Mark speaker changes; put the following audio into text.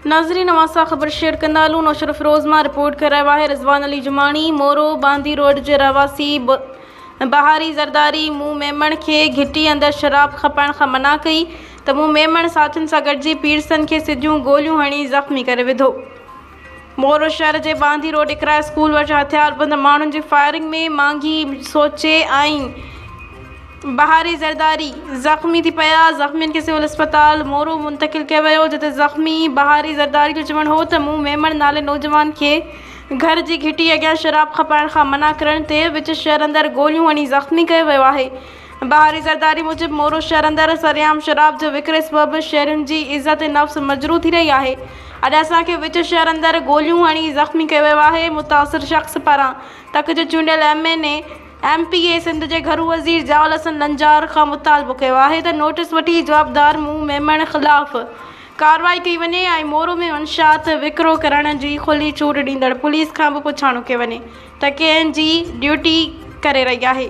Speaker 1: ناظرين اوهان سان خبر شيئر ڪندا هلون نوشهروفيروز مان رپورٽ ڪري رهيو آهي رضوان علي جماڻي مورو باندي روڊ جي رهواسي بهاري زرداري مون ميمڻ کي گهٽي اندر شراب کپائڻ کان منع ڪئي ته مون ميمڻ ساٿين سان گڏجي پيرسن کي سڌيون گوليون هڻي زخمي ڪري وڌو. مورو شهر جي باندي روڊ اقراء اسڪول وٽ هٿياربند ماڻهن جي فائرنگ ۾ مانگهي سوچي ۽ بهاري زرداري زخمي ٿي پيا، زخمين کي سول اسپتال مورو منتقل ڪيو ويو، جتي زخمي بهاري زرداري جو چوڻ هو ته مون ميمڻ نالي نوجوان کي گهر جي گهٽي اڳيان شراب کپائڻ کان منع ڪرڻ تي وچ شهر اندر گوليون هڻي زخمي ڪيو ويو آهي. بهاري زرداري موجب مورو شهر اندر سرعام شراب جي وڪري سبب شهرين جي عزت نفس مجروح ٿي رهي آهي، اڄ اسان کي وچ شهر اندر گوليون هڻي زخمي ڪيو ويو آهي، متاثر شخص پاران تڪ جو چونڊيل M N A, M P A Sindh جي گهرو وزير ضياء الحسن لنجار کان مطالبو ڪيو آهي ته نوٽيس وٺي جوابدار مون ميمڻ خلاف ڪارروائي ڪئي وڃي ۽ مورو ۾ منشيات وڪرو ڪرڻ جي کلي ڇوٽ ڏيندڙ پوليس کان به پڇاڻو ڪيو وڃي ته ڪنهن جي ڊيوٽي ڪري رهي آهي.